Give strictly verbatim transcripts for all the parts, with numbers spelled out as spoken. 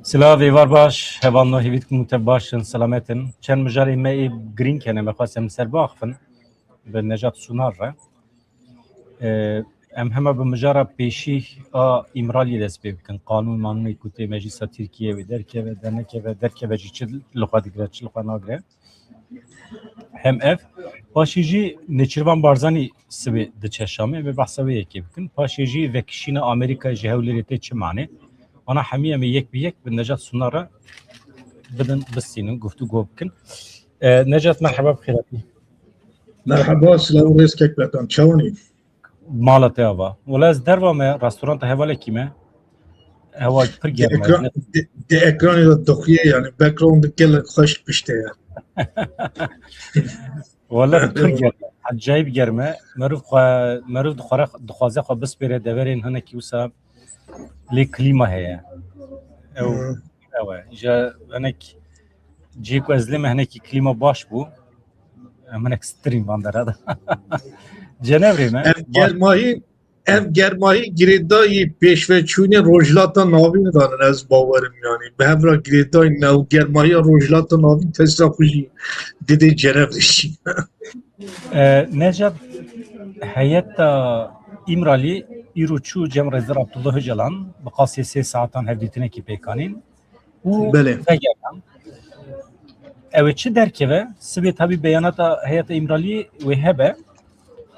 Silav, êvar baş, hevalno, hêvî dikim te baş in, selamet in. Çend mijarê me ê girîng hene, me xwest em li ser biaxifin. Bi Necat Sunar re. Ee, em hema bi mijara pêşî a Îmraliyê dest pê bikin. Qanûn manûnê ku tê meclisa Tirkiyê wê derkeve, dernekeve, derkeve jî çi li xwe digire, çi li xwe nagire. Hem ev, paşê jî Nêçîrvan Barzanî sibê diçe Şamê, em ê behsa wê yekê bikin. Paşê jî vekişîna Amerîkayê ji Hewlêrê tê çi manê? Wana hemî em ê yek bi yek bi Necat Sunar re bidin, bistînin, guftûgo bikin. E, Necat, merheba, bi xêr hatî. Merheba, silav û rêz kek Betan. Çawanî? Mala te ava. Wala ez derva me, restoranta hevalekî me. Hewa pir Di germ e. ekran, di, di ekranê de doxiye yani. Background gelek xweş pişte ya. Wala pir germ e. Acayip germ e. Meriv xwe, meriv dixware, dixwaze xwe bispêre deverên hinekî wisa lê klîma heye. Ew, Hmm. ew e. Ja hinek cihê ku ez lê me hinekî klîma baş bû. Em hinek stirîn van dera de. Cenevrê me. Ev Baş- germahî, ev germahî girêdayî pêşveçûnê Rojhilata Navîn danin, ez bawerim yani. Bi hev re girêdayî ne û germahiya Rojhilata Navîn tesra xwe jî didê Cenevrê jî. E, Necat, heyeta Îmralî îro çû cem Rêzdar Abdullah Ocalan, bi qasî sê saetan hevdîtinekî pêk anîn û Belê. vegeran. Ew ê çi derkeve? Sibê tabî beyanata heyeta Îmralî wê hebe,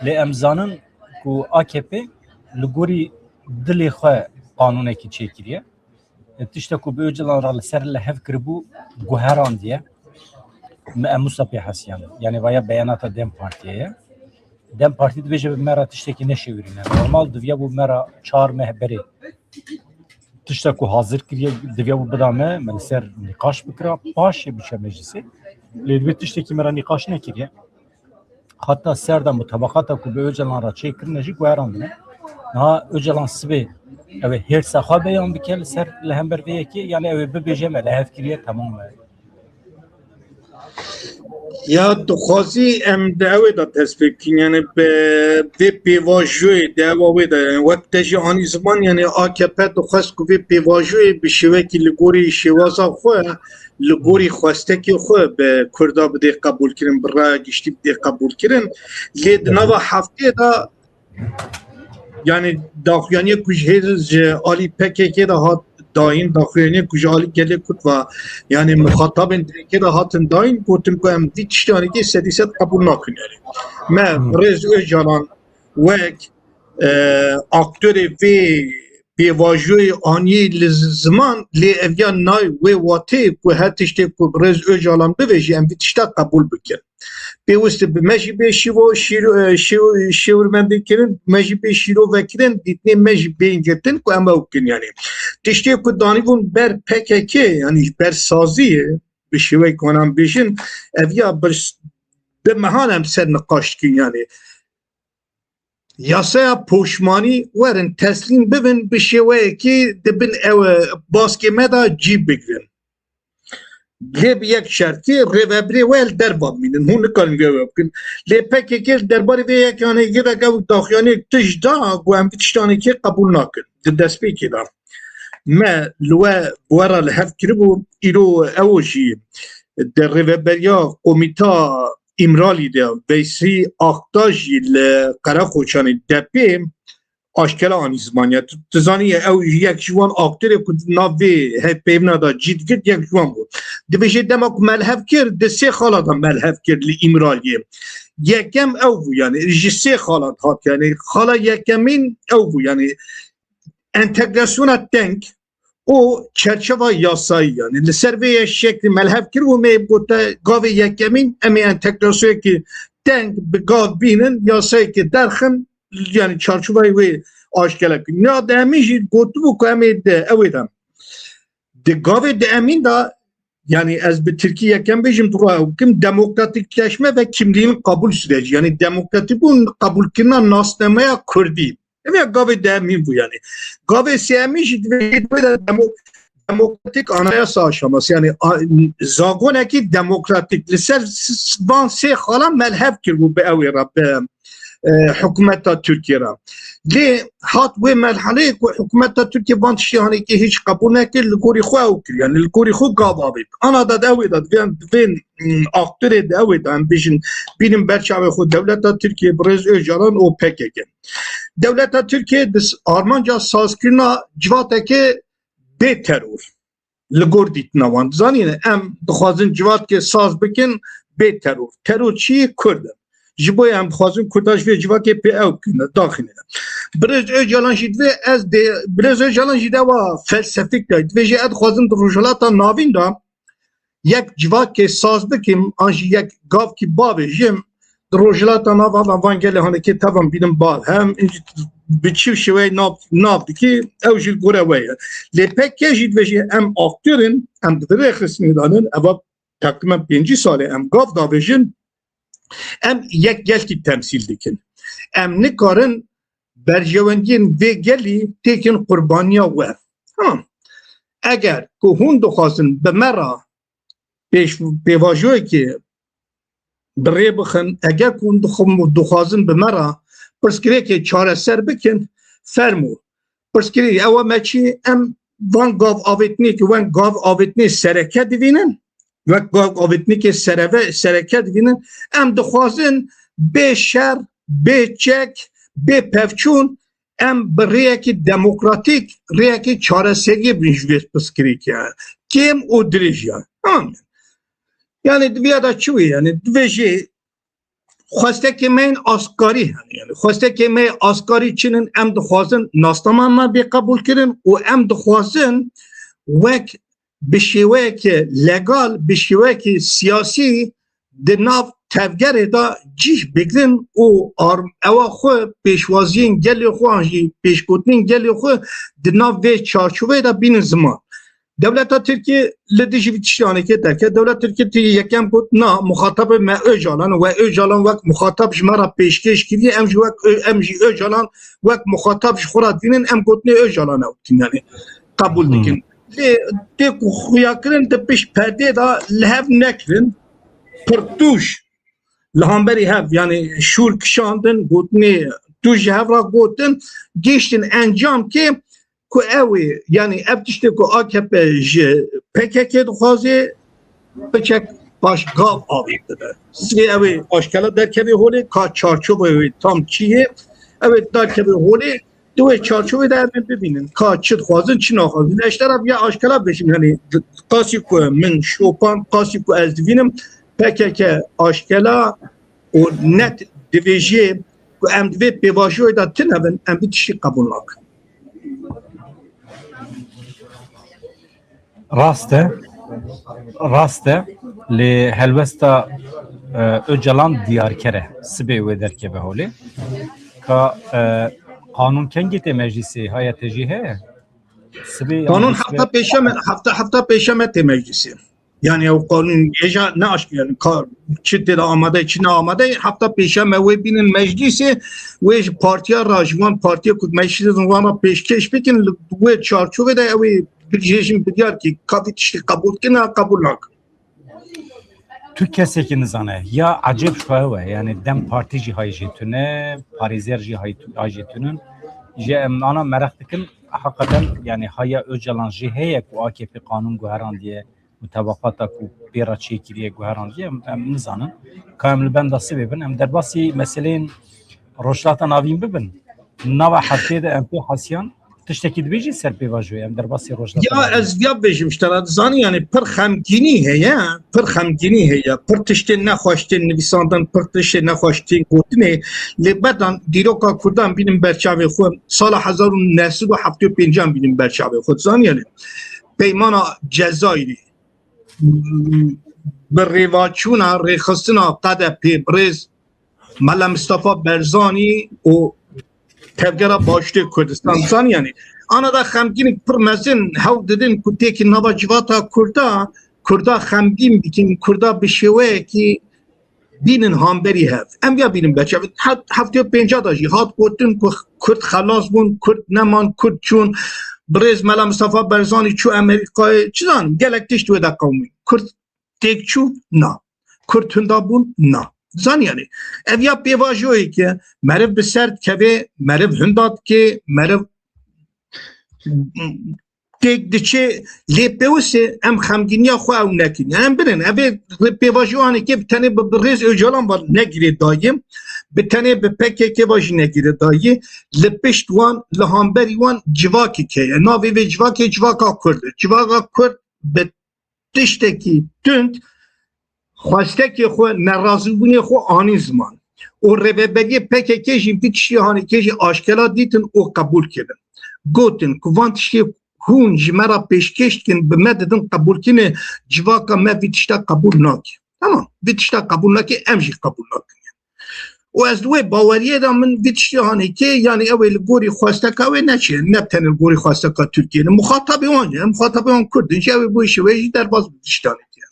lê em zanin ku A K P li gorî dilê xwe qanûnekî çêkiriye. E, tişta ku bi Ocalan re li ser li hev kiribû, guherandiye. Me em wisa pê hesiyan. Yani vaya beyanata DEM Partiyê ye. DEM Partî dibêje bi me re tiştekî neşêwirîne. Normal diviya bû me re çar meh berê tişta ku hazir kiriye, diviya bû bida me, me li ser nîqaş bikira, paşê biçe meclisê. Lê divê tiştekî me re nîqaş nekiriye. Heta ser de mutabaqata ku bi Ocalan re çêkirine jî guherandine. Niha Ocalan sibê ew ê hêrsa xwe beyan bike li ser, li hember vê yekê, yani ew ê bibêje me li hev kiriye, temam e. Ya dixwazî em di ew ê de dest pê bikin, yani bi vê pêvajoyê di ewa wê de, yani wek te jî anî ziman, yani A K P dixwest ku vê pêvajoyê bi şêwekî li gorî şêwaza xwe, li gorî xwestekê xwe bi Kurda bidê qebûlkirin, bi raya giştî bidê qebûlkirin. Lê di nava heftê de, yani daxuyaniyê ku ji hêz, ji alî P K K de hat dayîn, daxuyaniyê ku ji alî gelê Kurd ve, yani muxatabên D K de hatin dayîn, gotin ku em vî tiştanekî sedî sed qebûl nakin. Yani me Hmm. Rêz Ocalan wek, e, aktorê vê pêvajoyê anî li z-, ziman, lê ev ya nayê wê wateyê ku her tiştê ku Rêz Ocalan bivêjî, em vî tişta qebûl bikin. Pêwist e bi me jî bê şîvo-, şîro-, e, şîro-, şêwirmendî kirin, me jî bê şîrove kirin, dîtinê me jî bên girtin ku em ew bikin, yani. Tiştê ku danîbûn ber P K K, yani ber saziyê, bi şêweyek wan em bêjin, ev ya bi, bi mehan em ser niqaş dikin, yani. Yasaya poşmanî werin teslîm bibin, bi şêweyekî di bin ew baskê me de cî bigrin. Lê bi yek şertî, rêvebirê we li derva bimînin. Hûn nikarin vê ew bikin. Lê P K K li derbarê vê yekanê girek ew daxuyaniyek tij da ku em vî tiştanekê qebûl nakin. Di destpêkê de me li we, bi we re li hev kiribû, îro ew jî di rêveberiya komîta Îmralî de Veysî Aktaş jî li Qereqoçanê D P aşkera anî ziman. Ya tu, tu zanî ye, ew yek ji wan aktorê ku nav vê hevpeyvîna de cî digirt, yek ji wan bû. Dibêje dema ku me li hev kir, di sê xala de me li hev kir li Îmraliyê. Yekem ew bû, yani ji sê xalan hat, yani xala yekemîn ew bû, yani entegrasyona teng û çerçeva yasayî, yani li ser vê ye şeklî me li hev kir û me gote gavê yekemîn em ê entegrasyonekî teng bi gav bînin, yasayekî derxin, yani çarçovayê wê aşkere bikin. Ya demî jî gotibû ku em ê di ew ê de, di gavê di emîn de, yani ez bi tirkî yekem bêjim, dua ew bikim, demokratikleşme ve kimliğin kabul süreci, yani demokratik bûn, qebûlkirina nasnameya kurdî. Ev ya gavê demîn bû yani. Gavê sêyemîn jî divê, divê de demo-, demokratik anayasa aşaması, yani a-, zagonekî demokratik li ser s-, s-, van sê xalan me li hev kiribû bi ew ê re, bi e, hikûmeta Tirkiyê re. Lê hat wê merheleyê ku hikûmeta Tirkiyê van tiştê hanekê hiç qebûl nekir, li gorî xwe ew kir, yani li gorî xwe gav avêt. Ana da ew ê da divê, divê, mm, aktorê de ew ê da em bêjin, bînin ber çavê xwe dewleta Tirkiyê, birêz Ocalan û P K K. Dewleta Tirkiyê di s-, armanca sazkirina civateke bê teror. Li gor dîtina wan. Dizanîne em dixwazin civatkê saz bikin bê teror. Teror çi? Kurd in. Ji bo em dixwazin Kurda ji vê civakê pê ew kine, daxîne. Birêz Ocalan jî divê ez dê, Birêz Ocalan jî dewa felsefik de. Divê jî ez dixwazim di Rojhilata Navîn de yek civakê saz bikim, an jî yek gavkî bavêjim, di Rojhilata Navîn de van gelê hanekê tevan bînin bar. Hem bi çi şêweyê nav, nav dikî, ew jî li gor ew e. Lê P K K jî divê jî em aktor in, em di vê rêxistinê de nin, eva takriben pêncî salê em gav davêjin, em yek gelkî temsîl dikin. Em nikarin berjewendiyên vê gelî têkin qurbaniya we. Ha. Eger ku hûn dixwazin bi me re pêş-, pêvajoyekê bi rê bixin, eger ku hûn dixwin-, dixwazin bi me re pirsgirêkê çareser bikin, fermû. Pirsgirêk ew e me çi? Em van gav avêtinê ki wen gav avêtinê sereke divînin, wek gav avêtinekê sereve, sereke divînin. Em dixwazin bê şer, bê çek, bê pevçûn, em bi rêyekî demokratîk, rêyekî çareseriyê bin ji vê pirsgirêkê. Kêm û dirêj ya. Tamam. Yani, di viya da çi wê? Yani, divê jî xwestekê me yên askarî hene. Yani, xwestekê me yê askarî çi nin? Em dixwazin nasnama me bê qebûlkirin û em dixwazin wek bi şêweyeke legal, bi şêweyeke siyasî di nav tevgerê de cih bigrin û ar-, ewa xwe pêşwaziyên gelê xwe an jî pêşgotinên gelê xwe di nav vê çarçoveyê de bînin ziman. Dewleta Tirkiyê li dijî vî tiştanekê derket. Dewleta Tirkiyê tê yekem got, na, muxatabê me Ocalan, we Ocalan wek muxatab ji me re pêşkêş kiriye, em jî wek Ö-, em jî Ocalan wek muxatab ji xwe re dibînin, em gotinê Ocalan ew dikin, yani qebûl Hmm. dikin. Lê tê ku xuyakirin di pişt perdê de li hev nekirin, pir tûj li hemberî hev, yani şûr kişandin, gotinê tûj ji hev re gotin, gihiştin encamkê ku ew ê, yani ev tiştê ku A K P ji P K K dixwaze, piçek paş gav avê dibe. Sibê ew ê aşkela derkeve holê, ka çarçovê wê tam çi ye, ew ê derkeve holê, di wê çarçovê de em ê bibînin ka çi dixwazin, çi naxwazin. Ez ji te re ya aşkela bêjim, yani qasî ku min şopan, qasî ku ez divînim, P K K aşkela û net divêjê ku em di vê pêvajoyê de tune bin, em vî tiştî qebûl nakin. Rast e. Rast e. Lê helwesta, e, Ocalan diyarker e. Sibê wê derkeve holê. Ka, e, qanûn kengî tê meclîsê, haya te jî heye? Sibê yan Qanûn hafta pêşeme, hafta, hafta pêşeme tê meclîsê. Yani ew qanûn hêja ne aşkere, yani ka çi tê de amade, çi ne amade, hafta pêşeme wê bînin meclîsê, wê ji partiya re, ji wan partiya ku meclîsê wan re pêşkêş bikin, li wê çarçovê de ew ê bijêjin biryar kî ka vî tiştî qebûl dikin ya qebûl nakin. Tu kesekî nizane, ya ecêb ji xwe ew e, yani DEM Partî jî hay jê tune, parêzer jî hay tu-, hay jê tunin. Ji em ana meraq dikin, heqeten, yani haya Ocalan jî heye ku A K P qanûn guherandiye, mutebaqata ku pê re çêkiriye guherandiye, em, em nizanin. Ka em li benda sibê bin, em derbasî meseleyên Rojhilata Navîn bibin. Nava heftê de em pê hesiyan tiştekî dibêjî ser pêvajoyê, em derbasî Rojhilata Ya Navîn. Ez viya bêjim ji te re, dizanî, yani pir xemgînî heye, pir xemgînî heye, pir tiştên nexweş tên nivîsandin, pir tiştên nexweş tên gotinê, lê bedan dîroka Kurdan bînin ber çavê xwe, sala hezar û neh sed û heftê û pênc bînin ber çavê xwe, dizanî, yani peymana Cezayirî, bi rêvaçûna rêxistina K D P, birêz Mela Mistefa Barzanî û Tevgera Başûrê Kurdistan, dizanî, yani ana da xemgînik pir mezin hewl didin ku têkî nava civata Kurda, Kurda xemgîn bikin, Kurda bi şêweyekî bînin hamberî hev. Em ya bînin beçe. Hat-, heftê û pênc de jî hat gotin ku Kurd xelas bûn, Kurd neman, Kurd çûn. Birêz Mela Mistefa Barzanî çû Amerîkayê. Çi zanim, gelek tişt wê de qewimîn. Kurd têk çû? Na. Kurd hinda bûn? Na. Zanî yanî. Ev ya pêvajoyeke meriv bi ser dikeve, meriv hinda dike, meriv têk diçe, lê pêwist e em xemgîniya xwe ew nekin. Em birin, ev ê pêvajoyanekê bi tenê bi, bi rêz Ocalan ve negirê dayî, bi tenê bi P K K ve jî negirê dayî, li pişt wan, li hamberî wan civakek heye. Navê vê civakê civaka Kurd e. Civaka Kurd bi tiştekî tund xwestekê xwe, nerazîbûnê xwe anîn ziman. Û rêveberiyê P K K jî vî tiştê hanekê jî aşkera dîtin û qebûl kirin. Gotin ku van tiştê hûn ji me re pêşkêş dikin, bi me didin qebûlkirinê, civaka me vî tişta qebûl nake. Tamam, vî tişta qebûl nake, em jî qebûl nakin. Û ez di wê baweriyê de min vî tiştê hanekê, yanî ew ê li gorî xwesteka wê neçe, ne tenê li gorî xwesteka Tirkiyê, li muxatabê wan ye, muxatabê wan Kurd in jî, ew ê bo şêweyê jî derbas bi tiştanê diye.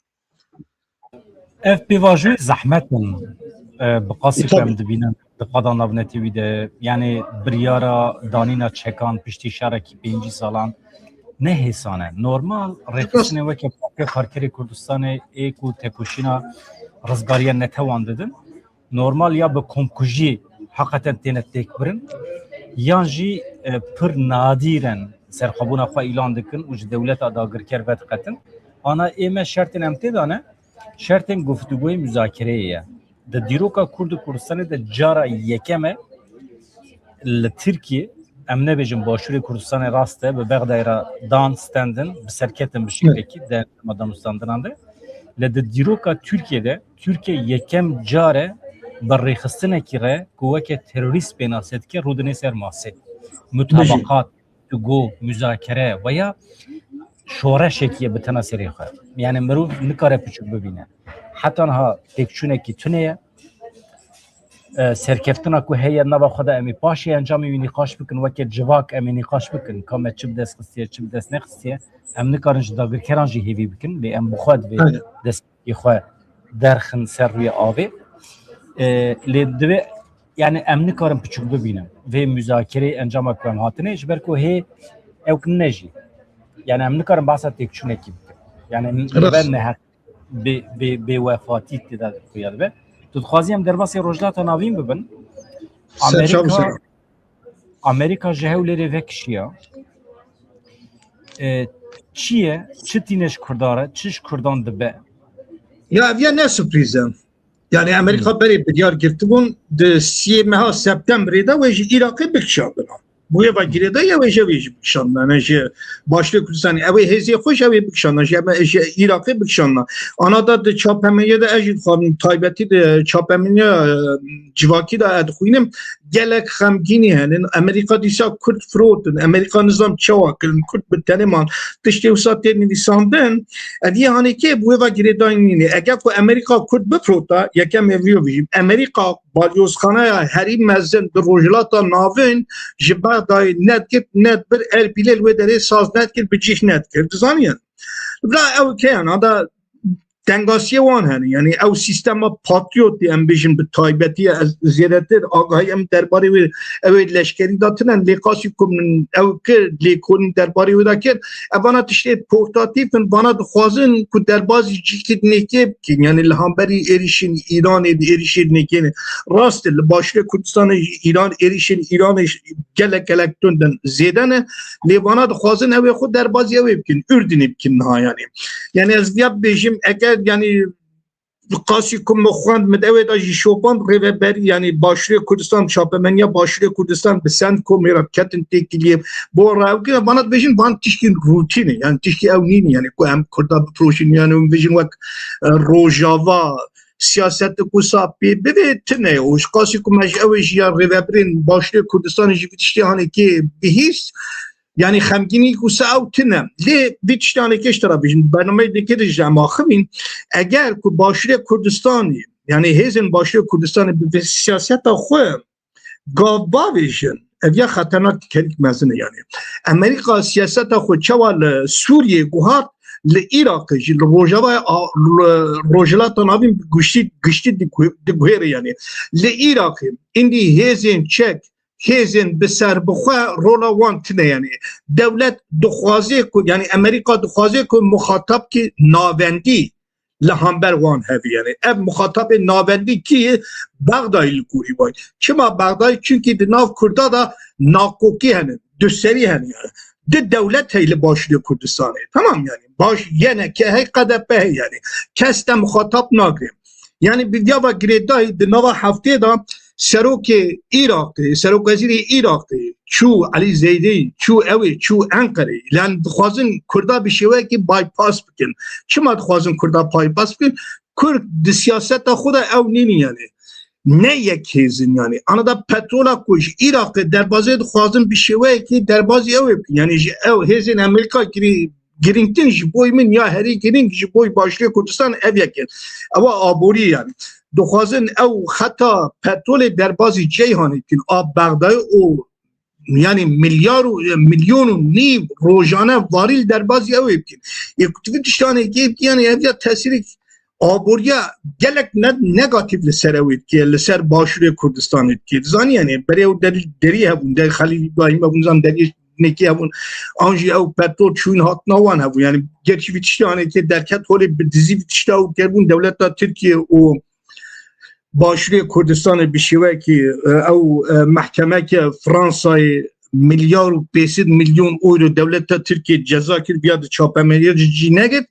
Ev pêvajoyê zehmet in, e, bi qasî ku em dibînin di qada navnetewî de, yanî biryara danîna çekan piştî şerekî pêncî salan ne hêsan e. Normal rêxistinê weke Partiya Karkerê Kurdistanê ê ku tekoşîna rizgariya netewan didin, normal ya bi komkujî heqeten têne têkbirin, yan jî, e, pir nadîren serxwebûna xwe îlan dikin û ji dewleta dagirker vediqetin. Ana ê me şertên em tê de ne, şertên guftûgoyê muzakereyê ye. Di dîroka Kurd û Kurdistanê de cara yekem e li Tirkiyê, em nebêjin Başûrê Kurdistanê rast e, bi Bexdayê re dan, stendin, bi serketin bi şiklekî di encama danûstandinan de. Lê di dîroka Tirkiyê de, Tirkiye yekem car e bi rêxistinekî re ku weke terorîst pênase dike, rûdinê ser masê. Mutabaqat, guftûgo, muzakere veya şoreşekî ye bi tena serê xwe. Yanî mirov nikare piçûk bibîne. Heta niha têkçûnekî tune ye. E, serkeftina ku heye nava xwe de em ê paşê encamê wî nîqaş bikin, weke civak em ê nîqaş bikin. Ka me çi bi dest xistiye, çi bi dest nexistiye. Em nikarin ji dagirkeran jî hêvî bikin, lê em bi xwe divê Aynen. destpêkê xwe derxin ser rûyê avê. E, lê divê, yanî em nikarin piçûk bibînin. Vê muzakerê encama ku em hatine, ji ber ku hê ew kin ne jî. Yanî em nikarin behsa têkçûnekî bikin. Yanî Rast. Dibe neheq, bê, bê, bêwefatî tê de xuya dibe. Tu dixwazî em derbasê Rojhilata Navîn bibin? Ser çav Amerîka, ser. Amerîka ji Hewlêrê vekişiya. E, çi ye? Çi tîne ji Kurdan re? Çi ji Kurdan dibe? Ya ev ya ne surprîz e. Yani Amerîka berê biryar girtibûn di siyê meha Septemberê de wê ji Iraqê bikişandina. Bi wê ve girêdayî ew ê ji wê jî bikişandina, ne ji Başûrê Kurdistanê. Ew ê hêzê xwe ji ew ê bikişandina, ji, em, ji Iraqê bikişandina. Ana da di çapemeniya de ez jî dixwazim taybetî di çapemeniya, e, civakî de ez dixwînim. Gelek xemgînî henin. Amerîka dîsa Kurd firotin. Amerîka nizam çawa kirin. Kurd bi tenê man. Tiştê wisa tê nivîsandin. Ev yê hanê kê bi wê ve girêdayî nîne. Eger ku Amerîka Kurd bifirota, yekem ê vîyo bijîm. Amerîka balyozxaneya herî mezin di Rojhilata Navîn ji Bexdayê nedgirt, nedbir, Erbîlê li wê derê saz nedkir, bi cih nedkir. Dizaniye? Bila ew kê hene, da tengasiyê wan hene. Yani ew sîstema patriyotî em bijin bi taybetî, ez zêdetir agahî em derbarê wê ew ê leşkerî de tinen, lê qasî ku min ew kir, lêkolîn derbarê wê de kir, ev vana tiştê portatîf in, vana dixwazin ku derbazî cîkî dinêkê bikin. Yani li hamberî êrişên Îranê, di êrişê dinêkê ne. Rast e, li Başûrê Kurdistanê jî Îran, êrişên Îranê jî gelek gelek tund in, zêde ne. Lê vana dixwazin ew ê xwe derbazî ew ê bikin, Urdinê bikin niha yani. Yani ez viya bibêjim, eger yani qasî ku min xwend, min ew ê de jî şopand rêveberî, yani Başûrê Kurdistan, çapemeniya Başûrê Kurdistan bi send komê re ketin têkiliyê bo rewgire, vana dibêjin, van tiştên rûtîn e, yani tiştê ew nîn e, yani ku em Kurda bifiroşin, yani em bêjin wek, e, Rojava, siyaset ku sa pê bivê tune ye. Û ji qasî ku me ji ew ê jî ya rêvebirên Başûrê Kurdistanê jî vî tiştê hanekê bihîst, yani xemgînî ku sa ew tune. Lê vî tiştê hanekê ji te re bêjin, bernameyê dikê de jî em axivîn. Eger ku Başûrê Kurdistanê, yani hêzên Başûrê Kurdistanê bi vê siyaseta xwe gav bavêjin, ev ya xeternak, tehlîk mezin e yani. Amerîka siyaseta xwe çawa li Sûriyê guhart, li Iraqê jî, li Rojavayê a, li Rojhilata Navîn bi giştî, giştî diguhê-, diguhêre yani. Li Iraqê îndî hêzên çek, hêzên bi serbixwe rola wan tune yani. Dewlet dixwaze ku, yani Amerîka dixwaze ku muxatabkî navendî li hember wan hebe. Yani ev muxatabê navendî kî ye? Bexdayî li gorî wan. Çima Bexdayî? Çimkî di nav Kurda de nakokî hene, duserî hene yani. Di dewlet heye li Başûrê Kurdistanê. Tamam yani. Baş Y N K heye, K D P heye yani. Kes te muxatab nagire. Yani bi vîya ve girêdayî di nava heftê de serokê Iraqê, serokwezîrê Iraqê çû Elî Zeydî, çû ewê, çû Enqerê. Yani dixwazin Kurda bi şêweyekî bypass bikin. Çima dixwazin Kurda bypass bikin? Kurd di siyaseta xwe de ew nînin yani. Ne yek hêzin yani. Ana da petrola ku ji Iraqê derbazê dixwazin bi şêweyekî derbazî ew ê bikin. Yani ji ew hêzên Amerîka girî-, girîngtin ji boy min ya herî girîng ji boy Başûrê Kurdistan ev yek in. Ewa aborî yani. Dixwazin ew xeta petrolê derbazî Ceyhanê bikin. A Bexdayê û yani milyar û, milyon û nîv rojane varîl derbazî ew ê bikin. Yê ku tu vî tiştanê kê bikin yani ev ya tesîrek aboriya gelek ne-, negatîf li ser ew ê dike, li ser Başûrê Kurdistanê dike. Zanî yani berê ew derî, derî hebûn, derî Xelîl Îbrahîm hebûn, zan derî nekî hebûn. An jî ew petrol çûyîn hatina wan hebûn. Yani gerçî vî tiştanê kê derket holê bi dizî vî tişta û kerbûn dewleta Tirkiye û Başûrê Kurdistanê bi şêwekî, e, ew, e, mehkemeke Fransayê milyar û pênc sed milyon euro dewleta Tirkiyê ceza kir, biya di çapemeniya cî negirt.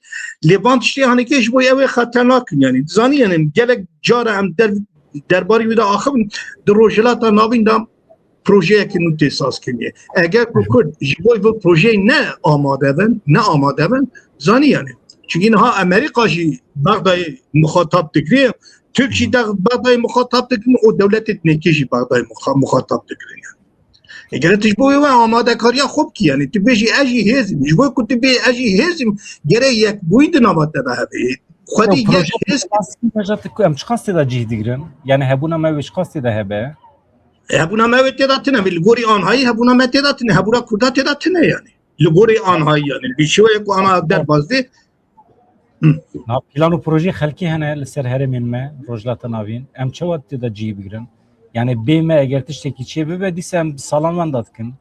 Lê van tiştê hanekê ji bo ew ê xeternak in. Yani, dizanî, yani, gelek cara em der-, derbarî wî de axivin, di Rojhilata Navîn de projeyekî nû tê sazkirinê. Eger ku Kurd ji bo vê projeyê ne amade bin, ne amade bin, zanî yani. Çünkü niha Amerîka jî Bexdayê muxatab dikirê, Tirk jî de Bexdayê muxatab dikirin û dewletê dinêkê jî Bexdayê muxa-, muxatab dikirin yani. Eger tu ji bo wê amadekariya xwe bikî yani, tu bêjî ez jî hêzim, ji bo ku tu bê ez jî hêzim, gerek yekbûyî di nava te de hebe. Xwedî yek hêz. Em çiqas tê de cih digirin? Yani hebûna me wê çiqas tê de hebe? Hebûna me wê tê de tine, li gorî anhayî hebûna me tê de tine, hebûna Kurda tê de tine yani. Li gorî anhayî yani. Bi şêweyek ku ana derbas dê. Hı. Na plan û projeyê xelkê hene li ser herêmên me, Rojhilata Navîn. Em çawa tê de cihî bigirin? Yani bê me eger tiştekî çê bibe, dîsa em bi salan wenda dikin.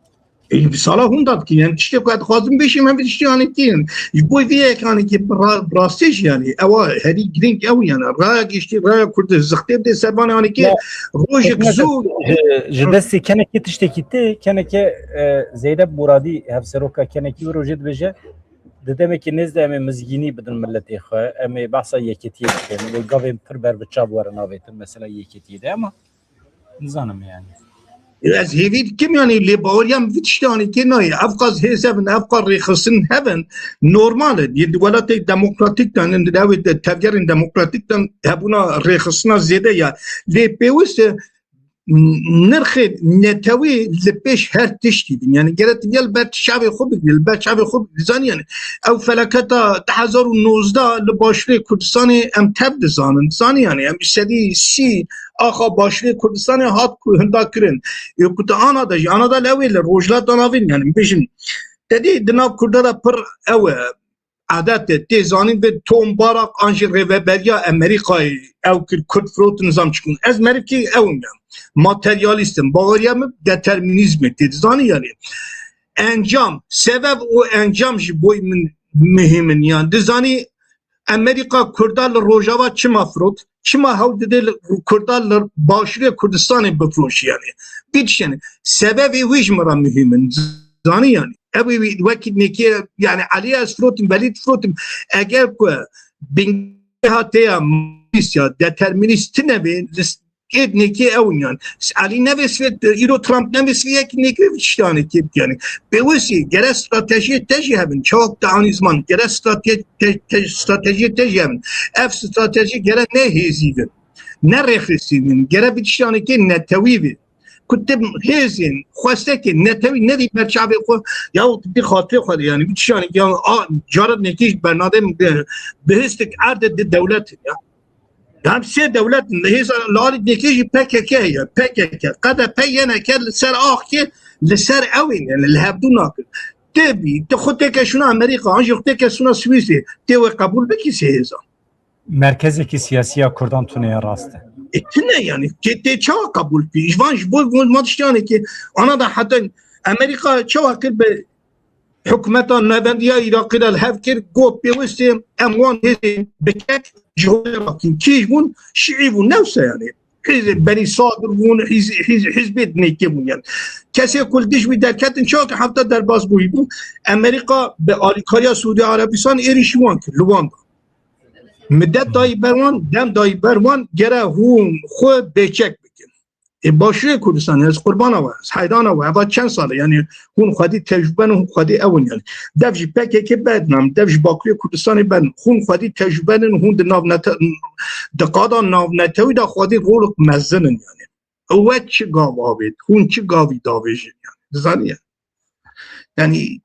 E, bi sala hûn da dikin. Yani tiştê ku ez dixwazim bêjim, em vê tiştê hanê tînin. Ji bo vê yek hanê ki ra-, rastê jî yani. Ewa herî girîng ew yani. Raya giştî, raya Kurd zixtê bidê ser van hanê ki rojek zû. Ji, ji destê kenekê tiştekî tê, kenekê, e, Zeynep Muradî hevseroka kenekî wî rojê dibêje, di demekî nêz de em ê mizgînî bidin miletê xwe, em ê behsa yeketiyê bikin, wê gavên pir ber bi çav werin avêtin, mesela yeketiyê de, ama nizanim yani. Ez hêvî dikim yani lê baweriya min vî tiştanê kê nayê. Ev qas hêz hebin, ev qas rêxistin hebin, normal e. Yê di welatê demokratîk de, di dewê de tevgerên demokratîk de hebûna rêxistina zêde ya. Lê pêwist e, nirxê netewî li pêş her tiştî bin. Yani gere tu gel ber çavê xwe bigirî, li ber çavê xwe bigirî. Zanî yani ew felaketa du hezar û nozdeh li Başûrê Kurdistanê em tev dizanin. Zanî yani em sedî sî axa Başûrê Kurdistanê hat ku hinda kirin. Ê ku tu ana de jî, ana de li ew ê li Rojhilata Navîn yani bêjin. Te dî di nav Kurda de pir ew e. Edet e, tê zanîn vê Tom Barak an jî rêveberiya Amerîkayê ew kir, Kurd firotin nizam çikûn. Ez merivkî ew im ya. Materyalîst im. Baweriya min determînîzm e. Tê dizanî yani. Encam, sebeb û encam ji boy min muhîm in. Yan dizanî Amerîka Kurda li Rojava çima firot? Çima hewl dide li Kurda li Başûrê Kurdistanê bifiroşî yani? Bî tişt yani. Sebebê wî ji min re muhîm in. Zanî yani. Ew ê wî wekî nêkê yani Elî ez firotim, Velîd firotim. Eger ku bingehê ya determînîst tine bê, li s-, êd nêkê ew in yani. Elî nevê sivê, îro Trump nevê sivê yekî nêkê vî tiştanê kê bikî yani. Pêwistî gere stratejiyê te jî hebin. Çawa te anî ziman, gere strate-, te-, te-, stratejiyê te jî hebin. Ev stratejî gere ne hêzî bin, ne rêxisî bin. Gere vî tiştanê kê netewî bin. Ku tu hêzên xwestekê netewî nedî ber çavê xwe, ya tu dî xatirê xwe de, yani, vî tiştanê, ya, a, cara nekî ji bernadê min bi, bi histik erde di dewlet in, ya. Em sê dewlet in, hêza li alî nekê jî P K K heye, P K K, K D P, Y N K li ser axkê, li ser ew ên, yani, li hevdû nakin. Tê bî, tu xwe têke şûna Amerîka, an jî xwe têke şûna Swîsê, tê wê qebûl bikî sê hêza. Merkezekî siyasî ya Kurdan tune ye, rast e. E, tune yani. Tê, tê çawa qebûl bî? Ji van ji bo, bo, ma tiştanê ki ana da heta Amerîka çawa kir bi hikûmeta navendî ya Iraqê de li hev kir, got pêwistê em wan hêzên bikek Ji holê rakîn. Kî ji bûn? Şîî bûn, ne wisa yani. Hîz-, Benî Sadir bûn, hîz-, hîz-, hîzbê dinêkê bûn yani. Kesê ku li dij wî derketin, çawa ki hefta derbas bûyî bû, Amerîka bi alîkariya Sûdî Erebistan êrîşî wan kir, li wan da. Midet dayî ber wan, dem dayî ber wan, gere hûn xwe bêçek bikin. Ê Başûrê Kurdistanê, ez qurbana we, ez heyrana we, eva çend sal e, yani hûn xwedî tecrûbe ne, hûn xwedî ew in yani. Dev ji P K K berdin, dev ji Bakurê Kurdistanê berdin, hûn xwedî tecrûbe ne, hûn di navnete-, di qada navnetewî de xwedî rolek mezin in yani. Ew we çi gav avêt, hûn çi gavî davêjin yani. Dizanî yani. Yani,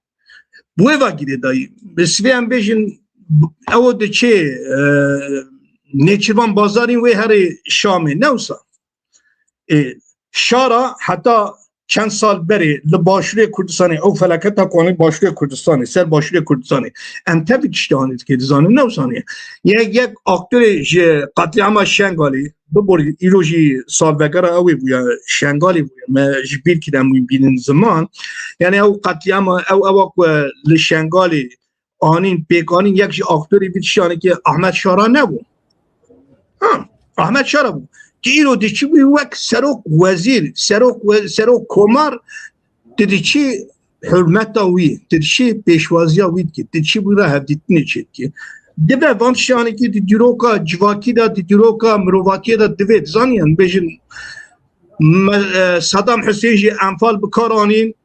bi wê ve girêdayî. Bi sivê em bêjin, ew diçê, e, Nêçîrvan Bazarî wê herê Şamê, ne wisa? E, şara heta çend sal berê li Başûrê Kurdistanê, ew felaketa ku anî Başûrê Kurdistanê, ser Başûrê Kurdistanê, em tevî tiştê anî dikê, dizanin, ne wisa anî? Yek, yek aktorê ji qetlîama Şengalê, bibor îro jî salvegera ew ê bûye, Şengalê bûye, me ji bîr kir em wî bînin ziman. Yani ew qetlîama, ew ewa ku li Şengalê anîn, pêk anîn, yek ji aktorê vî tiştanê ki Ahmet Şara nebû. Ha, Ahmet Şara bû. Ki îro diçî bû wek serok wezîr, serok we-, serok komar, tu diçî hurmeta wî, tu diçî pêşwaziya wî dikî, tu diçî wî re hevdîtinê çêdikî. Dibe van tiştanekî di dîroka civakî de, di dîroka mirovatiyê de divê, dizanî, em bêjin, me-, e, Saddam Hussein jî Enfal bi kar anîn,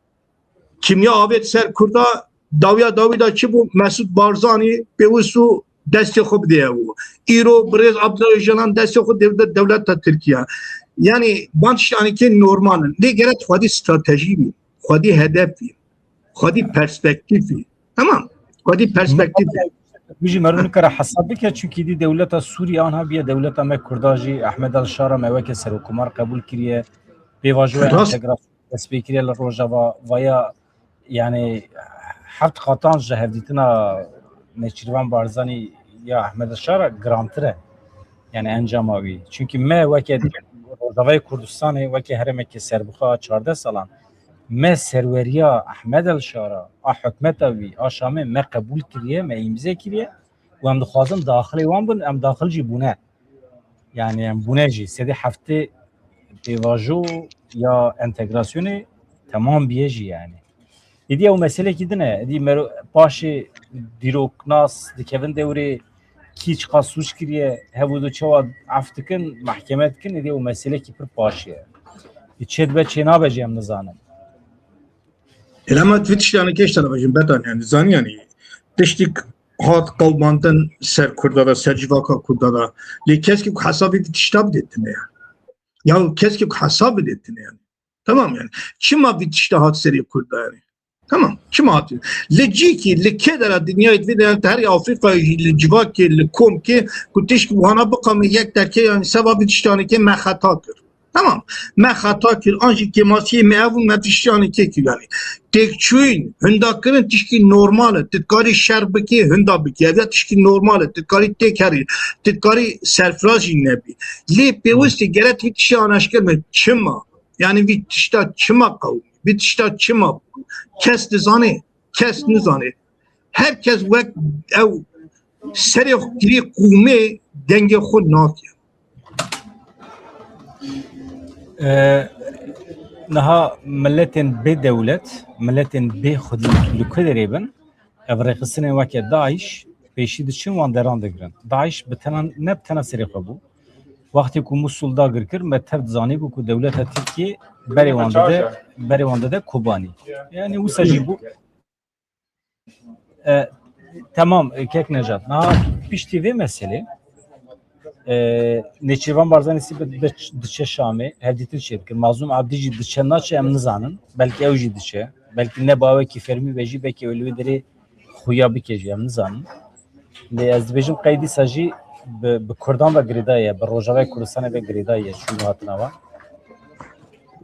kimya avêt ser Kurda, dawiya dawî de çi bû? Mesûd Barzanî pêwist û destê xwe bidê ew. Îro birêz Abdullah Öcalan destê xwe dê bide dewleta Tirkiye. Yani van tiştanekê normal in. Lê gerek xwedî stratejî bî, xwedî hedef bî, xwedî perspektîf bî. Tamam. Xwedî perspektîf bî. Bijî meriv nikare hesab bike, çunkî dî dewleta Sûrî anha biye dewleta me Kurda jî, Ahmed El Şara me weke serokkomar qebûl kiriye. Pêvajoya Rast. Entegrasyon dest pê kiriye li Rojava, vaya, yani, heft qatan ji hevdîtina Nêçîrvan Barzanî ya Ahmed Şara girantir e. Yani encama wî. Çunkî me weke Rojavayê Kurdistanê, weke herêmeke serbixwe a çardeh salan, me serweriya Ahmed El Şara, a hikûmeta wî, a Şamê me qebûl kiriye, me îmze kiriye û em dixwazin daxilê wan bin, em daxil jî bûne. Yani em bûne jî, sedê heftê pêvajo ya entegrasyonê temam biye jî yani. Êdî ew meselekî din e. Êdî mero-, paşê dîroknas dikevin dewrê kî çiqas sûc kiriye, hev û du çawa ef dikin, mehkeme dikin, êdî ew meselekî pir paşê ye. Ê çê dibe çê nabe jî em nizanin. Ê, lema tu vî tiştanê kêş te re bêjim, Betan, yani, zanî, yani, tiştik hat qewmandin ser Kurda da, ser civaka Kurda da. Lê keskî ku hesabê vî tişta bidê tine ya. Ya keskî ku hesab bidê tine yani. Tamam yani. Çima vî tişta hat serê Kurda yani? Tamam. Çima hat? Li cîkî, li kê dera dinyayê divê de, yani, her Afrîka, li civakê, li komkê, ku tişt wihana biqame yek derkê, yani, seba vî tiştanekê me xeta kir. Tamam. Me xeta kir, an jî kêmasiyê me ev û me tiştanê kê kir yani. Têkçûyîn, hinda kirin tişkî normal e. Tu dikarî şer bikî, hinda bikî. Ev ya tişkî normal e. Tu dikarî têk herî. Tu dikarî serfiraz jî nebî. Lê pêwistî gere tu vî tiştê aneşkir me. Çima? Yani vî tişta çima qewimî? Vî tişta çima bû? Kes dizanê? Kes nizanê. Her kes wek ew serê xwe kirî qûmê dengê xwe nake. Ee, niha miletên bê dewlet, miletên bê xwedî li ku derê bin, ev rêxistinên weke DAIŞ pêşî diçin, wan deran digirin. DAIŞ bi tena, ne bi tena serê xwe bû. Wextê ku Musul dagir kir, me tev dizanîbû ku dewleta Tirkiyê berê wan dide, berê wan dide Kobanî. Yani wisa jî bû. E, temam, e, kek Nejat. Niha piştî vê meselê, e, Nêçîrvan Barzanî sî bi, bi, diçe Şamê, hevdîtin çêdikir. Mazlûm Abdî jî diçe naçe em nizanin. Belkî ew jî diçe. Belkî ne bawekî fermî be jî, belkî ew li wê derê xuya bike jî em nizanin. Lê ez dibêjim qey dîsa jî bi, bi Kurdan ve girêdayî ye, bi Rojavayê Kurdistanê ve girêdayî ye, çûn û hatina wan.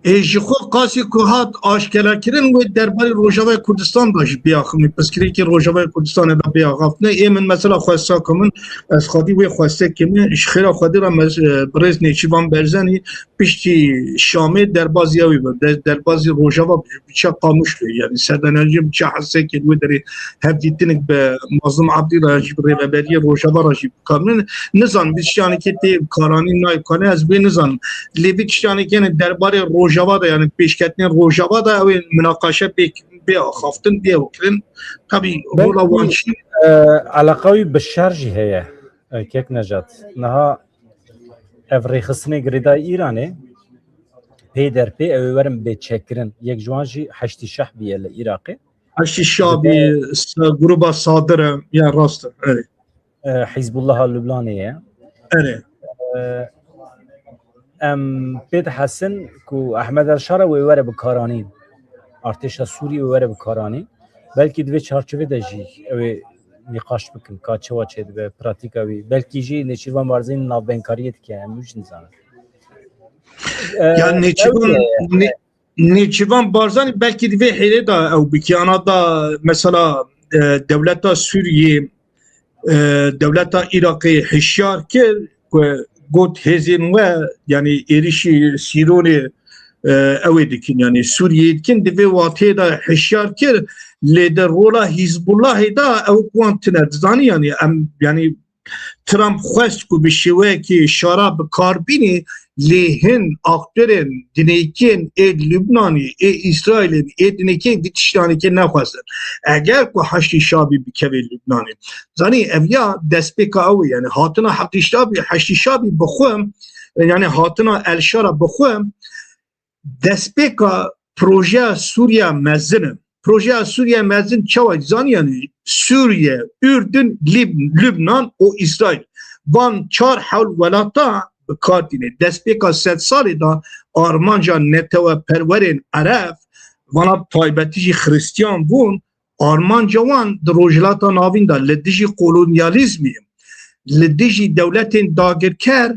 Ê ji xwe qasî ku hat aşkerakirin wê derbarê Rojavayê Kurdistan de jî biaxivin, pirsgirêkê Rojavayê Kurdistanê de biaxaftine. Ê min mesela xwesta ku min, ez xwedî wê xwestekê min ji xêra Xwedê re mez-, e, birêz Nêçîrvan Berzenî piştî Şamê derbazî ew ê bi, de-, derbazî Rojava bi, biçe Qamişloyê, yanî serdenajê biçe Hesekê wê derê hevdîtinik bi Mazlûm Abdî re jî bi rêveberiyê Rojava re jî bikarin. Nizanim vî tiştanekê tê karanîn nayê karanîn, ez wê nizanim. Lê vî tiştanekê, yanî derbarê Rojava de, yanî pêşketinên Rojava de ew ê minaqaşe bê, bê axaftin, bê ew kirin. Tabî rola wan çi? Eleqa wî bi şer jî heye, e, Kek Nejat. Niha ev rêxistinê girêdayî Îranê pê der pê ew ê werin bê çekkirin. Yek ji wan jî Heşdî Şehbî ye li Îraqê. Heşdî Şehbî, gruba Sadir e, ya rast e. Erê. E, Hizbullaha Lubnanê ye. Erê. E, em pê dihesin ku Ehmed El Şara wê were bikaranîn. Artêşa Sûriyê wê were bikaranîn. Belkî di vê çarçovê de jî ew ê nîqaş bikin, ka çawa çêdibe, pratîka wî. Belkî jî Nêçîrvan Barzanî navbeynkariye dike, em wî jî nizanin. E, Ya Nêçîrvan, ew e. Nê-, Nêçîrvan Barzanî belkî di vê hêlê de ew bike, ana da mesela, e, dewleta Sûriyê, e, dewleta Iraqê hişyar kir ku got hêzên we, yanî êrişî Sîronê, e, ew ê dikin, yanî Sûriyeyê dikin, di vê wateyê de hişyar kir, lê di rola Hîzbullahê de ew wan tune dizanî, yanî em, yanî Trump xwest ku bi şêweyekî şara bi kar bînî, lê hin aktorên dinêkên ê Lubnanê, ê Îsraîlê, ê dinêkê vî tiştanekê nexwestin. Eger ku Heşdî Şabî bikeve Lubnanê, zanî ev ya destpêka ew e, yanî hatina Heşdî Şabî, Heşdî Şabî bi xwe, yanî hatina El Şara bi xwe, destpêka projeya Sûriya mezin e. Projeya Sûriya mezin çawa zanî, yanî Sûriye, Urdun, Lib-, Lubnan û Îsraîl. Van çar hewl welata bi kar tîne. Destpêka sedsalê de armanca neteweperwerên Ereb, vana bi taybetî jî Xiristiyan bûn, armanca wan di Rojhilata Navîn de li dijî kolonyalîzmê, li dijî dewletên dagirker,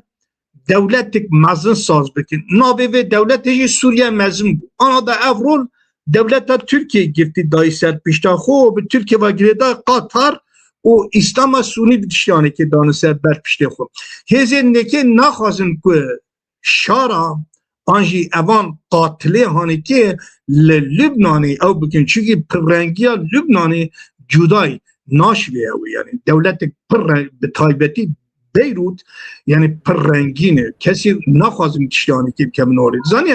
dewletek mezin saz bikin. Navê vê dewletê jî Sûriye Mezin bû. Ana da ev rol dewleta Tirkiyê girtî dayî ser pişta xwe û bi Tirkiye ve girêdayî Qatar û Îslama Sûnî bi tiştanekê dane ser ber piştê xwe. Hêzên nêkê naxwazin ku şara an jî evan qatilê hanekê li Lubnanê ew bikin. Çunkî pirrengiya Lubnanê cudayî naşivê ew e. Yanî dewletek pir reng, bi taybetî Beyrût, yanî pir rengîn e. Kesî naxwazin tiştanekê bikevin orê. Zanî,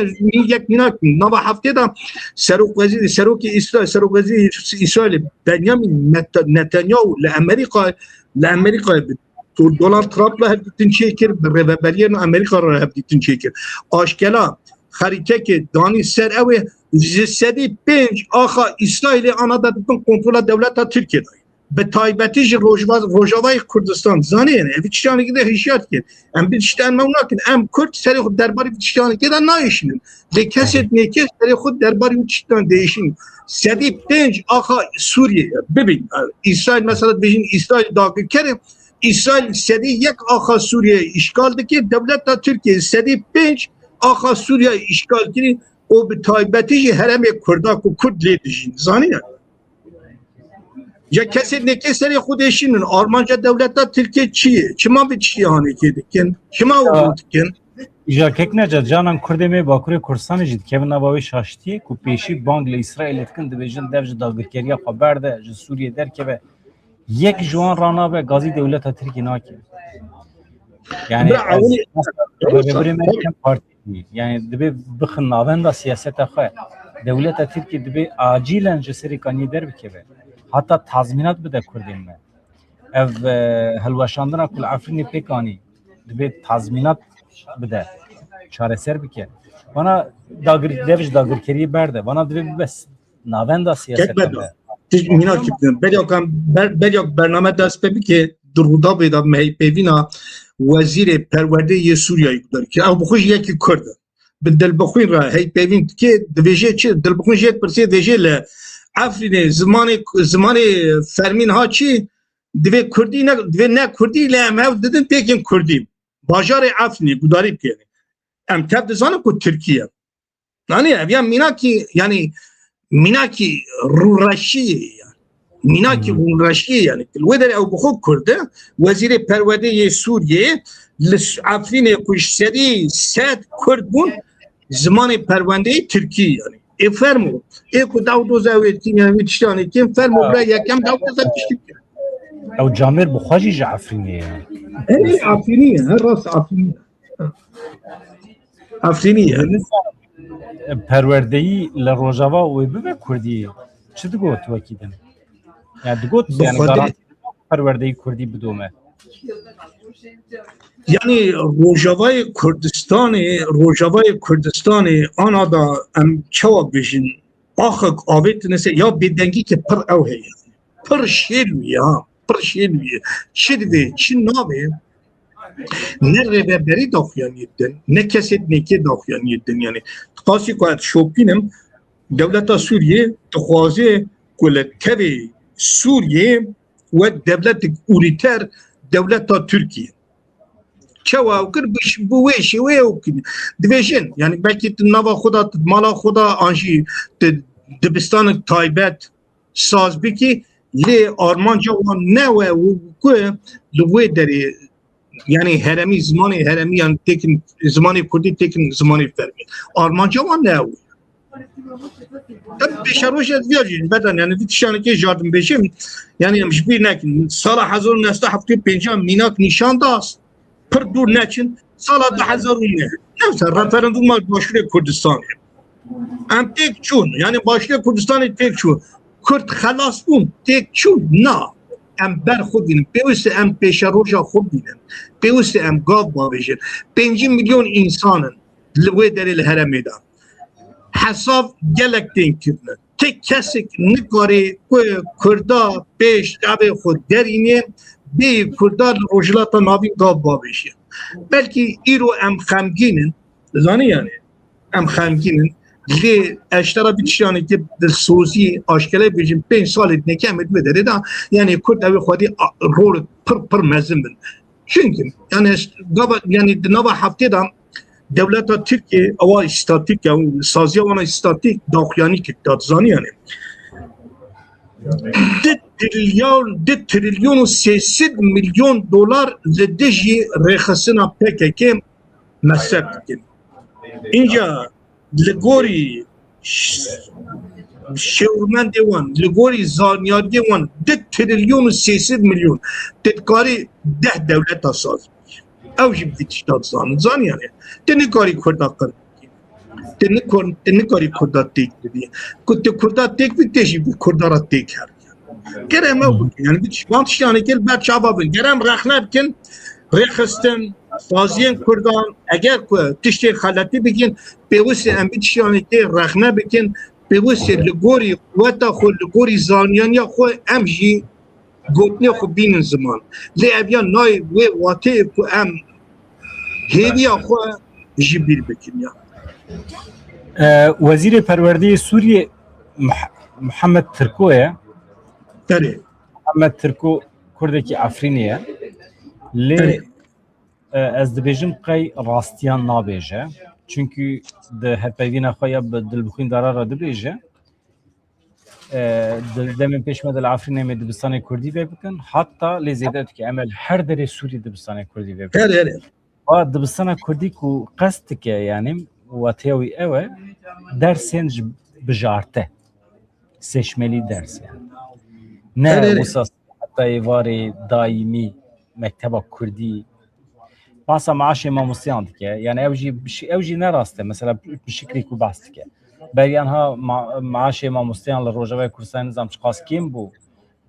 yek mînak, nava heftê de serok wezîrî, serokê Îsraîl, serok wezîrî Îsraîlê Benjamin Neta-, Netanyahu li Amerîka, li Amerîkayê bi Donald Trump'la hevdîtin çêkir, bi rêveberiyên Amerîka re hevdîtin çêkir. Aşkela xerîtekê danî ser ew ê ji sedî pênc axa Îsraîlê ana da dibin kontrola dewleta Tirkiyê de. Bi taybetî ji Rojava-, Rojavayê Kurdistan. Zanê, yanî, ev tiştanekî de hişyar dikin. Em bi tiştan mew nakin. Em Kurd serê xwe derbarê bi tiştanekê de nayêşînin. Lê kesê nêkê serê xwe derbarê wî tiştan diêşînin. Sedî pênc axa Sûriyê ye. Bibîn, Îsraîl mesela dibêjin Îsraîl dagirker e. Îsraîl sedî yek axa Sûriyeyê îşgal dike, dewleta Tirkiyê sedî pênc axa Sûriyeyê îşgal kirî û bi taybetî jî herêmê Kurda ku Kurd lê dijîn. Zanî ne? Ya kesê nêkê serê xwe diêşînin, armanca dewleta Tirkiyê çi ye? Çima vê tiştî hanekê dikin? Çima ew dikin? Îja Kek Necat, canan Kurdê me Bakurê Kurdistanê jî dikevin nava wê şaştiyê ku pêşî bang li Îsraîlê dikin, dibêjin dev ji dagirkeriya xwe berde, ji Sûriyê derkeve. Yek ji wan ranabe gazî dewleta Tirkî nake. Yani rêvebirê me yek partî bû. Yani dibê bixin navenda siyaseta xwe. Dewleta Tirkî dibê acilen ji serê kaniyê derbikeve. Hata tazmînat bide Kurdên me. Ev, e, hilweşandina ku li Efrînê pêk anî, dibê tazmînat bide. Çareser bike. Bana dagir, dev ji dagirkeriyê berde. Bana dibê bibe navenda siyaseta me. Tij mînak bidin. Belya ku em ber-, belya ku bername dest pê bike, di Rûdawê de me heypêvîna wezîrê perwerdeyê yê Sûriyeyê guhdar kir. Ew bi xwe jî yekî Kurd e. Bi Dilbixwîn re heypêvîn dike, divêje çi? Dilbixwîn jê dipirsê, dibêje li Efrînê zimanê, zimanê fermî niha çi? Divê Kurdî ne, divê ne Kurdî, lê em hev didin pêkên Kurdî. Bajarê Efrînê guhdarî bike. Em tev dizanin ku Tirkî ye. Yanî ev ya mînakî, yanî mînakî rûreşiyê ye. Mînakî Hmm. rûreşiyê yani. Li wê derê ew bi xwe Kurd e, wezîrê perwerdeyê yê Sûriyê li Efrînê ku ji serî sed Kurd bûn, zimanê perwendeyê Tirkî yani. Ê fermo. Ê ku daw doza ew êtkin yani wî tiştanê kêm fermo Ha. bira yekem daw doza tiştî kir. Ew camêr bi xwe jî ji Efrînê ye. Her Efrînî ye, her rast Efrînî ye. Efrînî ye. Perwerdeyî li Rojava wê bibe Kurdî. Çi digot wekî din? Ya digot Bi yani Xwedê- garanti perwerdeyî Kurdî bidome. Yani Rojavayê Kurdistanê, Rojavayê Kurdistanê ana da em çawa bijin? Axek avêtine se ya bêdengî ke pir ew heye. Pir şêl wî ya, pir şêl wî. Çi divê, çi navê? Ne rêveberî daxuyaniyê din, ne kesê dinêkê daxuyaniyê din. Yani, qasî ku ez şopînim, dewleta Sûriyê dixwaze ku li tevê Sûriyê wek dewletek unîter dewleta Tirkiyê. Çawa ew kir, bi, bi wê şêwê ew kir. Divêjin, yani belkî tu nava xwe da, tu mala xwe da, an jî tu dibistanek taybet saz bikî, lê armanca wan ne we ku li wê derê, yani heremî, zimanê heremî, yani têkin, zimanê kurdî têkin zimanê fermî. Armanca wan ne ew. Tabii pêşerojê ez viya jî beden, yani vî tiştanekê jardim bêjim, yani em ji bîr nekin. Sala hezar û neh sed û heftê û pênc mînak nîşan da, pir dûr neçin. Sala du hezar û neh. Neyse, referanduma Başûrê Kurdistanê. Em têk çûn, yani Başûrê Kurdistanê têk çûn. Kurd xelas bûn, têk çûn. Na. Em ber xwe bînin. Pêwîst e em pêşeroja xwe bînin. Pêwîst e em gav bavêjin. Pêncî milyon însan in li wê derê li heremê de. Hesav gelek tên kirine. Tek kesek nikarê ku Kurda pêş çavê xwe derînê, bê Kurda li Rojhilata Navîn gav bavêje. Belkî îro em xemgîn in, zanî yani, em xemgîn in. Lê ez ji te re vî tiştanekê dilsozî aşkere bêjim, pênc salê dineke em ê di vê derê de, yani Kurd ew ê xwedî a, rol pir, pir mezin bin. Çünkü, yani, gava, yani, di nava heftê de dewleta Tirkiye, ewa îstatîk e, saziya wana îstatîk, daxuyanî kik dat zanî, yani. Du trilyon, du trilyon û sê sed milyon dolar li dijî rêxistina P K K mesref dikin. Înca li gorî ş-, şêwirmendê wan, li gorî zanyariyê wan, du trilyon û sê sed milyon, tu dikarî deh dewleta saz bikî. Ew jî bi vî tişta dizanin. Zanî yani. Tu nikarî Kurda qir bikî. Tu nikor-, tu nikarî Kurda têk bibî. Ku tu Kurda têk bî, tu jî bi Kurda re têk her. Ger em ew bikin, yani bi van tiştanê kir ber çava bin. Ger em rexne bikin, rêxistin, saziyên Kurdan, eger ku tiştê xeletî bikin, pêwîst e em bi tiştanê kê rexne bikin, pêwîst e li gorî quweta xwe, li gorî zaniyaniya xwe em jî gotinê xwe bînin ziman. Lê ev ya nayê wê wateyê ku em hêviya xwe ji bîr bikin ya. E, Wezîrê Perwerdeyê Sûriyê Muh-, Muhammed Tirko ye. Erê. Muhammed Tirko Kurdekî Efrînê ye. Lê Erê. e, ez dibêjim qey rastiyan nabêje. Çünkü di hevpeyvîna xwe ya bi dilbixwîndara re dibêje. E, di demên pêş me de li Efrînê em ê dibistanê Kurdî vê bikin. Hatta lê zêde dike, em ê li her derê Sûrî dibistanê Kurdî vê bikin. Erê, erê. Wa dibistana Kurdî ku qest dike, yani, wateya wî ew e, dersên ji bijarte. Seçmeli ders, yani. Ne Erê, erê. wisa heta êvarê daîmî mekteba Kurdî. Basa maaşê mamosteyan dike. Yani ew jî, ew jî ne rast e. Mesela bi şiklî ku behs dike. Beriyan ha ma-, maaşê mamosteyan li Rojavayê Kurdistanê nizam çiqas kêm bû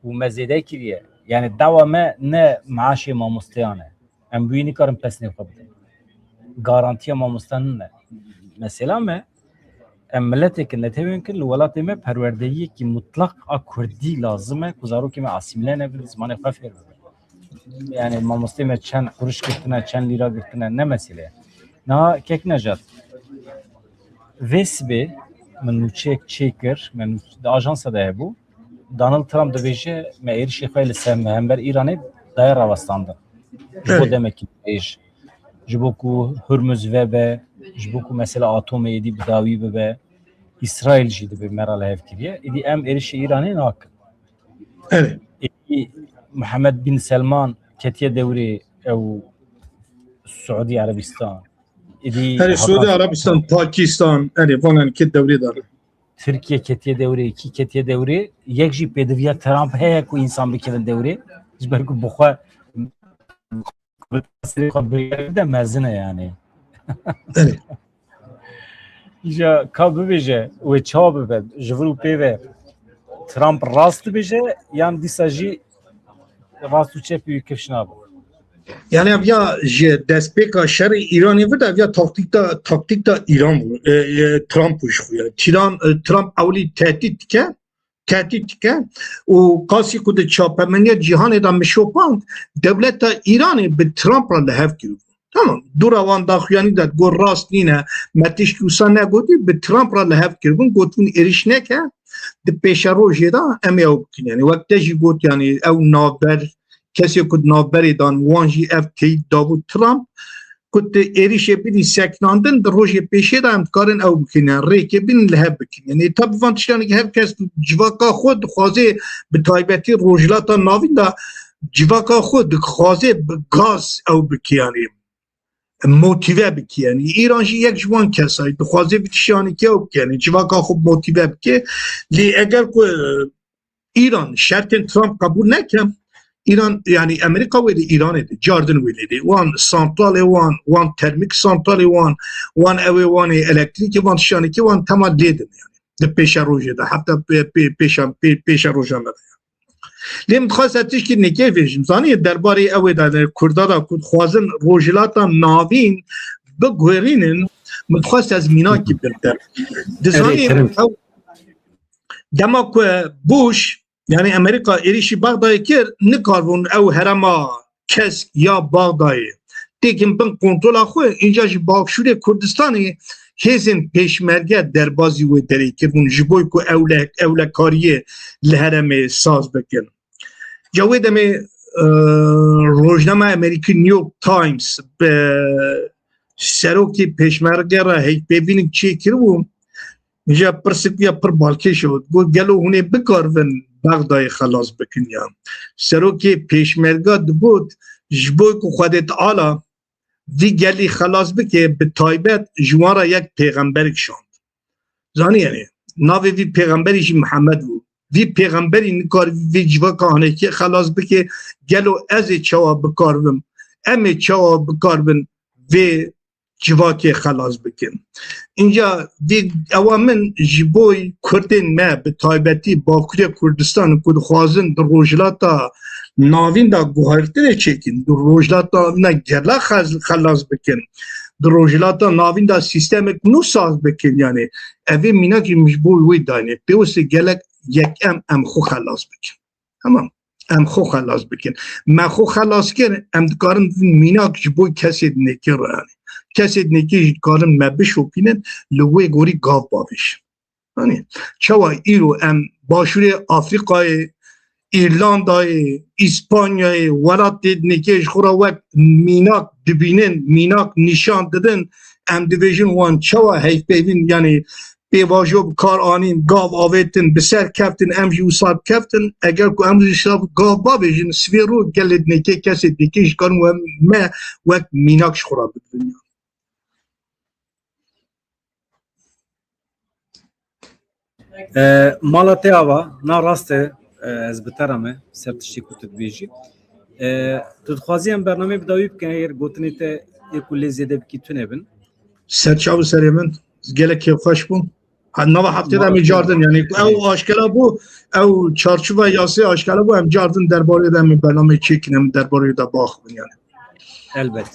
û me zêde kiriye. Yani dawa me ne maaşê mamosteyan e. Em bi wî nikarin pesnê xwe bidin. Garantiya mamoste nine. Mesela me, em miletek in, netewên kin, li welatê me perwerdeyiyekî mutlaq a kurdî lazim e ku zarokê me asîmîle nebin, zimanê xwe fêr bibin. Yani mamostê me çend quruş girtine, çend lîra girtine, ne mesele ye. Niha Kek Nejat, vê sibê min nûçeyek çêkir, min nûç-, di ajansa de hebû. Donald Trump dibêje, me êrişê xwe li ser, me hember Îranê daye rawestandin. Ji bo Evet. demekî dirêj. Ji bo ku Hurmuz vebe, Ji bo ku mesela atomê êdî bi dawî bibe, Îsraîl jî dibe me re li hev kiriye. Êdî em êrişê Îranê nakin. Evet. Êdî Mihemed Bin Selman ketiye dewrê ew Suudî Erebistan. Êdî Herê Suudî Erebistan, Pakistan, herê vanan ki dewrê de. Tirkiye ketiye dewrê, kî ketiye dewrê, yek jî pêdiviya Trump heye ku însan bikevin dewrê. Ji ber ku bi xwe, bi tesîrê xwe bi de mezin e yani. Îja ka bibêje wê çawa bibe, ji vir û pê ve Trump rast dibêje yan dîsa jî rast û çepî wî kifş nabe? Yani ev ya ji destpêka şerê Îranê vir de ev ya taktîk da, taktîk da Îran bû, e, e, Trump bû ji xwe ya. Tîran, e, Trump ewlî tehdît dike, tehdît dike û qasî ku di çapemeniya cîhanê de mişopand, dewleta Îranê bi Trump re li hev kiribû. Tamam, dûra wan daxuyanî de got rast nîne, me tiştî wisa negotî, bi Trump re li hev kiribûn, gotin êrîş neke, di pêşerojê de em ê ew bikin. Yani wek te jî got, yani ew navber, kesê ku di navberê dan, wan jî ev teyîd dabû Trump, ku tu êrîşê bidî sekinandin, di rojê pêşê de em dikarin ew bikin, yani rêkê bidin li hev bikin. Yani tabi van tiştanê ki her kes civaka xwe dixwaze, bi taybetî Rojhilata Navîn de civaka xwe dixwaze bi gaz ew bike, yani motîve bike. Yani Îran jî yek ji wan kesayî dixwaze bi tiştanê ki ew bike, yani civaka xwe motîve bike. Lê eger ku, e, Îran şertên Trump qebûl neke, Îran, yani Amerîka wê di Îranê de, cardin wê lê de. Wan santralê wan, wan termîk santralê wan, wan ewê wan ê elektrîkê wan, tiştanekê wan tema lê din yani. Di pêşerojê de, heta pê-, pê-, pêşan-, pê-, pêşerojan de. Lê min dixwest ez tişkî nêkê vêjim. Zanî derbarê ewê de, de Kurda de ku dixwazin Rojhilata Navîn biguherînin, min dixwest ez mînakî bidem. Dizanî ew Dema ku Bush, yani Amerîka êrîşî Bexdayê kir, nikaribûn ew herêma kesk ya Bexdayê têkin bin kontrola xwe, înca ji Başûrê Kurdistanê hêzên pêşmerge derbazî wê derê kiribûn, ji bo ku ewle-, ewlekariyê li herêmê saz bikin. Ca wê demê, e, rojnama Amerîkî New York Times bi serokê pêşmerge re hevpeyvînek çêkiribû, Îja pirsik ya pir balkêş e. Got, gelo hûn ê bikaribin Bexdayê xelas bikin ya? Serokê pêşmerga digot, ji bo ku Xwedê Teala vî gelî xelas bike, bi taybet ji wan re yek pêxemberik şand. Zanî, yani, navê vî pêxemberî jî Mihemed bû. Vî pêxemberî nikaribî vê civaka hanekê xelas bike, gelo ez ê çawa bikaribim? Em ê çawa bikaribin vê civakê xelas bikin? Înca vê ewa min ji bo Kurdên me, bi taybetî Bakurê Kurdistan ku dixwazin di Rojhilata Navîn de guhertinê çêkin, di Rojhilata Navîn de gela xez-, xelas bikin, di Rojhilata Navîn de sîstemek nû saz bikin, yani evê mînakî min ji bo wê dayne. Pêwîst e gelek yek em, em xwe xelas bikin. Tamam. Em xwe xelas bikin. Me xwe xelas kir, em dikarin mînak ji bo kesê dinêkê re, yani. Kesê dinêkê jî dikarin me bişopînin, li wê gorî gav bavêjin. Yani, çawa îro em Başûrê Afrîkayê, Îrlandayê, Îspanyayê, welatê dinêkê ji xwe re wek mînak dibînin, mînak nîşan didin, em dibêjin wan çawa hevpeyvîn, yani pêvajo bi kar anîn, gav avêtin, bi ser keftin, em jî wisa bikeftin. Eger ku em jî wisa gav bavêjin, sivê rû gelê dinêkê kesê dikê ji karin we me wek mînak ji xwe re bidin. E, mala te ava, na rast e, e, ez bi te re me, ser tiştê ku tu dibêjî. E, tu dixwazî em bernameyê bi dawî bikin, eger gotinê te yê ku lê zêde bikî tune bin. Serçav û serê min, gelek kêfxweş bû. Ha, nava heftê de em ê cardin, yani, ew aşkera bû, ew çarçova yasê aşkera bû, em cardin derbarê de em ê bernameyê çêkin, em derbarê de baxibin, yani. Elbet.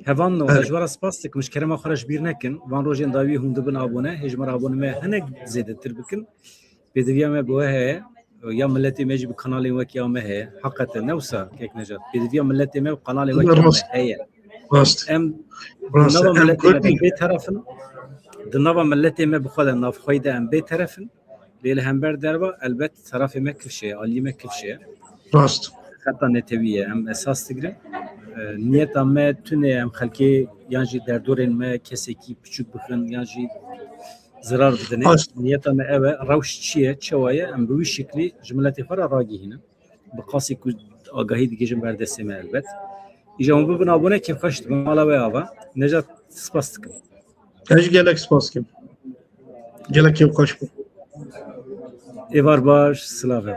Hevan no, ez ji we re spas dikim, ji kerema xwe re ji bîr nekin. Van rojên dawî hûn dibin abone, hê ji me re aboneme hinek zêdetir bikin. Pêdiviya me bi we heye, ya miletê me jî bi kanalên wek ya me heye. Heqeten ne wisa, kek Necat. Pêdiviya miletê me bi kanalên wek ya me heye. Rast. Em di nava miletê me de bêteref in. Di nava miletê me bi xwe de navxweyî de em bêteref in. Lê li hember derva elbet terafê me kifş e, aliyê me kifş e. Rast. Xeta netewî ye, em esas digirin. Niyeta me tune em xelkê yan jî derdorên me kesekî piçûk bixin yan jî zirar bidine. Niyeta me ev e, rewş çi ye, çawa ye, em bi wî şeklî ji miletê xwe re ragihînin. Bi qasî ku agahî digihîjin ber destê me elbet. Îja hûn bibin abone, kêfxweş dibin. Mala we ava. Nejat, spas dikim. Ez jî gelek spas dikim. Gelek kêfxweş bû. Êvar baş, silav e.